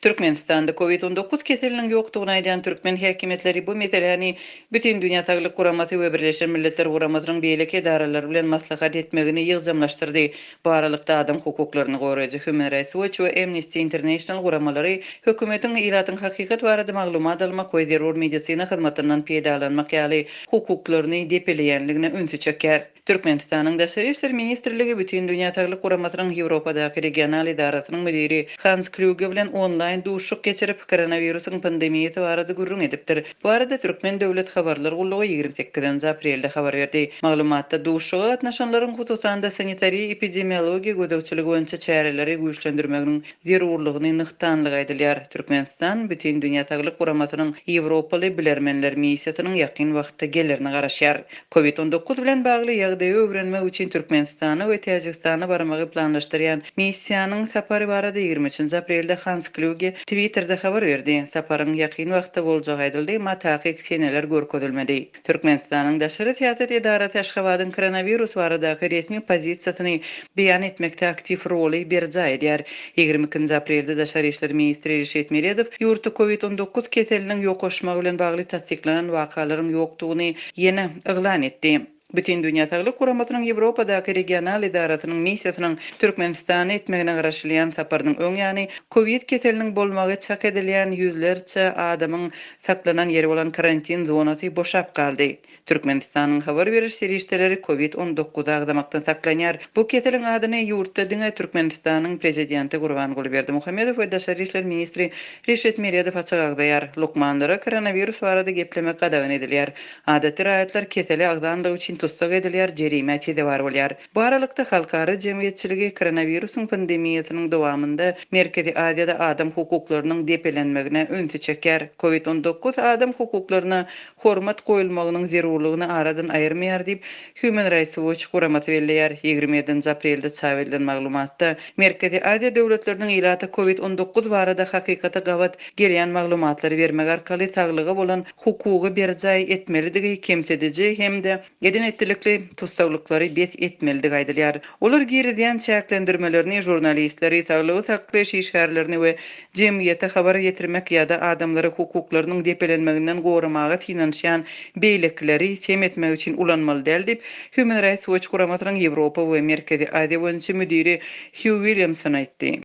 Türkmenistanda Covid 19 keseliniň ýokdugyny aýdýan türkmen häkimiýetleri bu meseläni Bütindünýä Saglyk Guramasy we Birleşen Milletler Guramasynyň beýleki edaralary bilen maslahat etmegini ýygjamlaşdyrdy. Bu aralykda, adam hukuklaryny goraýjy Human Rights Watch we Amnesty International guramalary hökümetiň ilatyň hakykat barada maglumat almak we zerur medisina hyzmatyndan peýdalanmak ýaly hukuklaryny depeleýänligine ünsi çekýär. Türkmenistanyň Daşary işler ministrligi Bütindünýä Saglyk Guramasynyň Ýewropadaky regional edarasynyň müdiri Hans Klýuge bilen onlaýn duşuşyk geçirip, koronawirusyň pandemiýasy barada gürrüň edipdir. Bu barada Türkmen döwlet habarlar gullugy 28 nji aprelde habar berdi. Maglumatda duşuşyga gatnaşanlaryň, hususan-da, sanitariýa-epidemiologiýa gözegçiligi boýunça çäreleri güýçlendirmeginiň zerurlygyny nygtanlygy aýdylýar. Türkmenistan Bütindünýä Saglyk Guramasynyň ýewropaly bilermenler missiýasynyň ýakyn wagtda gelerine garaşýar. Covid 19 bilen bagly ýagdaýy öwrenmek üçin Türkmenistana we Täjigistana barmagy planlaşdyrýan missiýanyň sapary barada 23 nji aprelde Hans Klýuge Twitterde habar berdi. Saparyň ýakyn wagtda boljagy aýdyldy, emma takyk seneler görkezilmedi. Türkmenistanyň daşary syýasat edarasy Aşgabadyň koronawirus baradaky resmi pozisiýasyny beýan etmekde aktiw roly berjaý edýär. 22 nji aprelde daşary işler ministri Reşit Meredow ýurtda Covid 19 keseliniň ýokaşmagy bilen bagly tassyklanan wakalaryň ýokdugyny ýene yglan etdi. Bütindünýä Saglyk Guramasynyň Ýewropadaky regional edarasynyň missiýasynyň Türkmenistana etmegine garaşylýan saparynyň öň ýany Covid keseliniň bolmagy çak edilýän ýüzlerçe adamyň saklanan ýeri bolan karantin zonasy boşap galdy. Türkmenistanyň habar beriş serişdeleri Covid 19 agzamakdan saklanýar. Bu keseliň adyny ýurtda diňe Türkmenistanyň Prezidenti Gurbanguly Berdimuhamedow we daşary işler ministri Reşit Meredow açyk agzaýar. Lukmanlara koronawirus barada geplemek gadagan edilýär. Adaty raýatlar keseli agzanlygy üçin tussag edilýär, jerimä sezewar bolýar. Bu aralykda, halkara jemgyýetçiligi koronawirusyň pandemiýasynyň dowamynda Merkezi Aziýada adam hukuklarynyň depelenmegine ünsi çekýär. Covid 19 adam hukuklaryna hormat goýulmagynyň zerurlygyny aradan aýyrmaýar diýip, Human Rights Watch guramasy belleýär. 27 nji aprelde çap edilen maglumatda, Merkezi Aziýa döwletleriniň ilata Covid 19 barada hakykata gabat gelýän maglumatlary bermek arkaly saglyga bolan hukugy berjaý etmelidigi kemsidiji hem-de Eden-etdilikli tussaglyklary bes etmelidigi aýdylýar. Olar girizýän çäklendirmelerini žurnalistleri, saglygy saklaýyş işgärlerini we jemgyýete habar ýetirmek ýa-da adamlary hukuklarynyň depelenmeginden goramaga synanyşýan beýlekileri sem etmek üçin ulanmaly däl diýip, Human Rights Watch guramasynyň Ýewropa we Merkezi Aziýa boýunça müdiri Hýu Williamson aýtdy.